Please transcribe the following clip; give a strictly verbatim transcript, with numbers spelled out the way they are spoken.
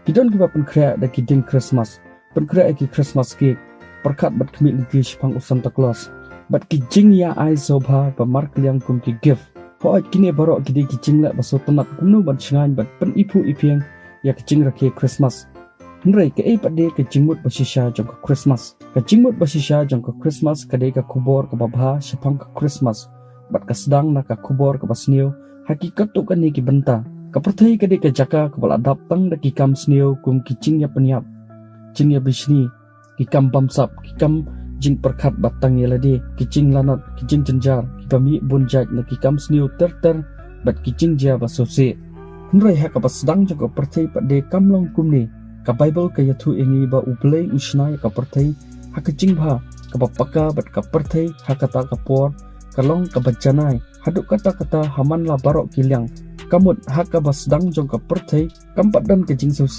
Ki don kiba pynkhreh da ki dieng Christmas, pynkhreh ïa ki Christmas cake, pyrkhat bad khmih lynti shaphang u Santa Claus, bad ki jingïa ai sngewbha ba markylliang kum ki gift. Hooid, kine baroh ki dei ki jingleh ba sngewtynnat kumno ban shngaiñ bad pyniphuh iphieng ïa ka jingrakhe Christmas. Hynrei kaei pat de ka jingmut ba shisha jong ka Christmas? Ka jingmut ba shisha jong ka Christmas ka dei ka khubor kaba bha shaphang ka Christmas, bad ka sdang na ka khubor kaba sniew ha ki katto katne ki bynta. Ka pyrthei ka dei ka jaka kaba la dap tang da ki kam sniew kum ki jingïapynïap, jingïabishni, ki kam bamsap, ki kam jingpyrkhat ba tang ïa lade, ki jinglanot, ki jingjynjar, kiba mih bun jait na ki kam sniew ter ter bad ki jingjia ba sngewsih. Hynrei ha kaba sdang jong ka pyrthei pat de kam long kumne. Ka Baibl ka ïathuh ïa ngi ba U Blei u shna ïa ka pyrthei ha ka jingbha kaba paka, bad ka pyrthei ha kata ka por ka long kaba janai haduh katta katta ha man la baroh ki liang. Ka mut ha kaba sdang jong ka pyrthei kam pat don ka jingsngewsih.